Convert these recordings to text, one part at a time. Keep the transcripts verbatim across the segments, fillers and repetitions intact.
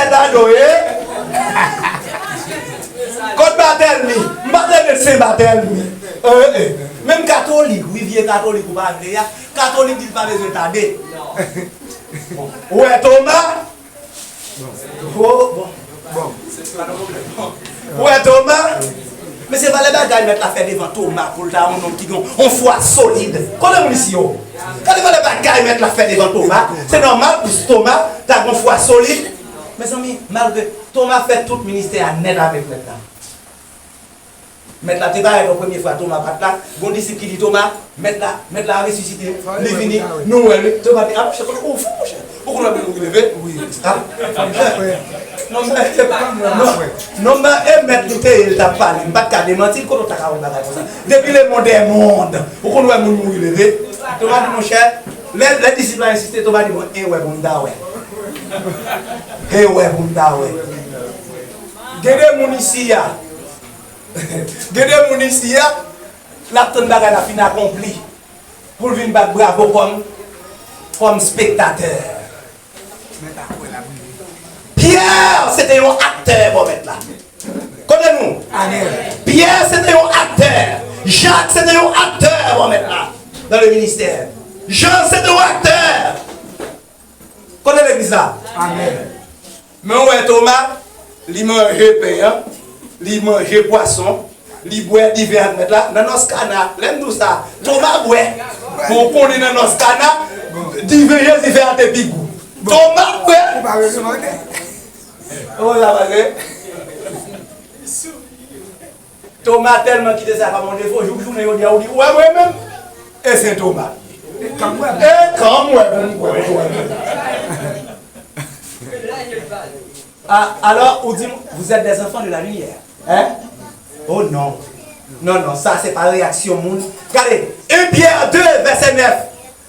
Mèt la do ye. Kot Batèlmi? M pa tande Sen Batèlmi. Eh, eh. Menm katolik, wi, vye katolik ou pa vle a. Katolik di l pa bezwen tande. Ou wè Toma? Oh, bon. Bon. Ou wè Toma? Men se valè bagay mèt la fè devan Toma pou l ta yon nonm ki gen yon fwa solid. Kote moun isi yo? Gade valè bagay mèt la fè devan Toma. Se nòmal pou Toma ta gen yon fwa solid. Mezanmi, malgre Toma fè tout ministè a nèt avèk mèt la. Mèt la te parèt yon premye fwa, Toma pa t la. Gon disip ki di Toma, mèt la, mèt la resisite, li vini, nou wè li. Toma di, a monchè, kote ou fou, monchè? Ou konn wè moun mouri leve? Wi. A? Non, men, non, non, men, e mèt li te ye, li t ap pale. M pa t ka demanti l, kote w ta ka wè bagay konsa? Depi le monde est monde, ou konn wè moun mouri leve? Toma di, monchè, lè, lè disip la ensiste, Toma di, bon, e wè pou m ta wè. E wè pou m ta wè. Gen de moun isi a, gen de moun isi a, l ap tann bagay la fin akonpli pou l vin bat bravo kòm, kòm spektatè. Pyè se te yon aktè bò mèt la. Kote nou? Pyè se te yon aktè. Jak se te yon aktè bò mèt la. Dans le ministère. Jan se te yon aktè. Kote legliz la? Amèn. Men w wè Toma, li manje pen an, li manje pwason, li bwè diven ak mèt la. Nan nòs Kana, lè m di w sa, Toma bwè. Bon, w konnen nan nòs Kana, diven Jezi fè a te pi gou. Toma bwè. Ou pa bezwen mande. Ou pa bezwen. Toma tèlman kite sa kòm yon defo, jouk jounen jodi a, ou di, ou wè mwen menm? E se Toma. E kan m wè pou m kwè, ou wè menm. Ah, alors, ou di, vous êtes des enfants de la lumière. Hein? Oh non. Non, non, sa se pa reyaksyon moun. Gade, un Pierre deux, verset neuf.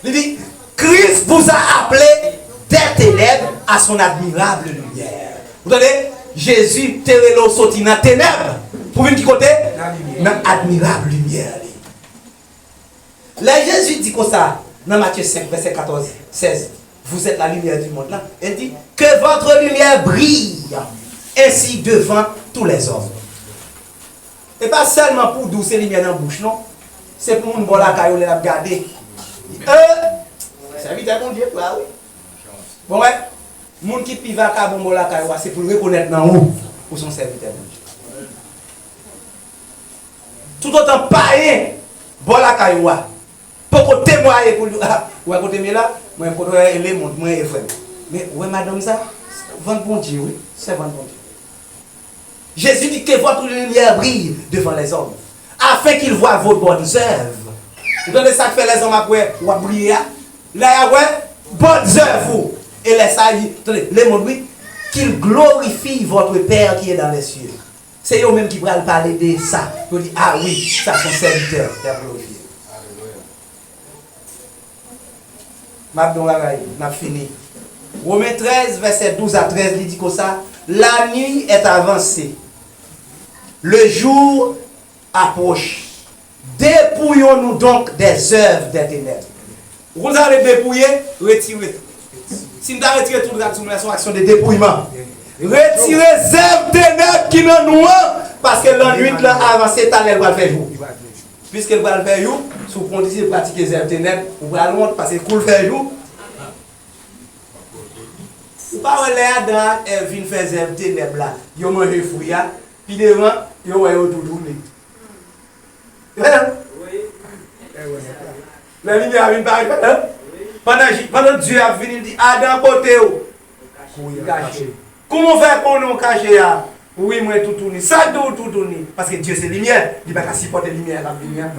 Li di, Christ vous a appelés des ténèbres à son admirable lumière. Ou tande? Jezi te rele w soti nan tenèb pou vin ki kote? Nan admirab limyè li. Lè Jezi di konsa nan Matye senk, vèsè katòz, sèz, vous êtes la lumière du monde la, el di, que votre lumière brille ainsi devant tous les hommes. E pa sèlman pou di w se limyè nan bouch, non. Se pou moun bò lakay ou lè l ap gade. Eh! Sèvitè Bondye vre a, wi. Bon, wè, moun ki pi vakabon bò lakay ou a, se pou l rekonèt nan ou, ou se yon sèvitè Bondye. Toutotan payen bò lakay ou a poko temwaye pou l di, ah, ou wè kote m ye la? Mwen kote w ye, lemonn, mwen ye, frè m. Men, ou wè madanm sa? Sèvant Bondye, wi. Sèvant Bondye. Jezi di, que votre lumière brille devant les hommes, afin qu'ils voient vos bonnes œuvres. Ou tande sa k fè lèzòm ap wè w ap briye a? Lè y ap wè bonnes œuvres ou. E lè sa, li, tande, lemonn, wi, qu'ils glorifient votre Père qui est dans les cieux. Se yo menm ki pral pale de sa. Yo di, ah wi, sa se yon sèvitè, y ap glorifye. M ap di yon bagay, n ap fini. Women trèz, vèsè douz a trèz, li di konsa, la nuit est avancée, le jour approche. Dépouillons-nous donc des œuvres des ténèbres. Ou konn sa vle depouye? Retire. Si m ta retire tout rad sou mwen, se yon aksyon de depouyman. Retire zèv tenèb ki nan nou an, paske lannwit lan avanse, talè l pral fè jou. Piske l pral fè jou, si w kontinye pratike zèv tenèb, ou pral wont, paske kou l fè jou, ou pa wè lè Adan ak Èv vin fè zèv tenèb la, yo manje fwi a, pi devan, yo wè yo toutouni. Lè limyè a vin parèt, pandan, pandan Dye ap vini, li di, Adan, kote w? Kouri al kache. Kouman w fè konnen w kache a? Wi, mwen toutouni. Sa k di w toutouni? Paske Dye se limyè, li pa ka sipòte limyè a k ap vini an.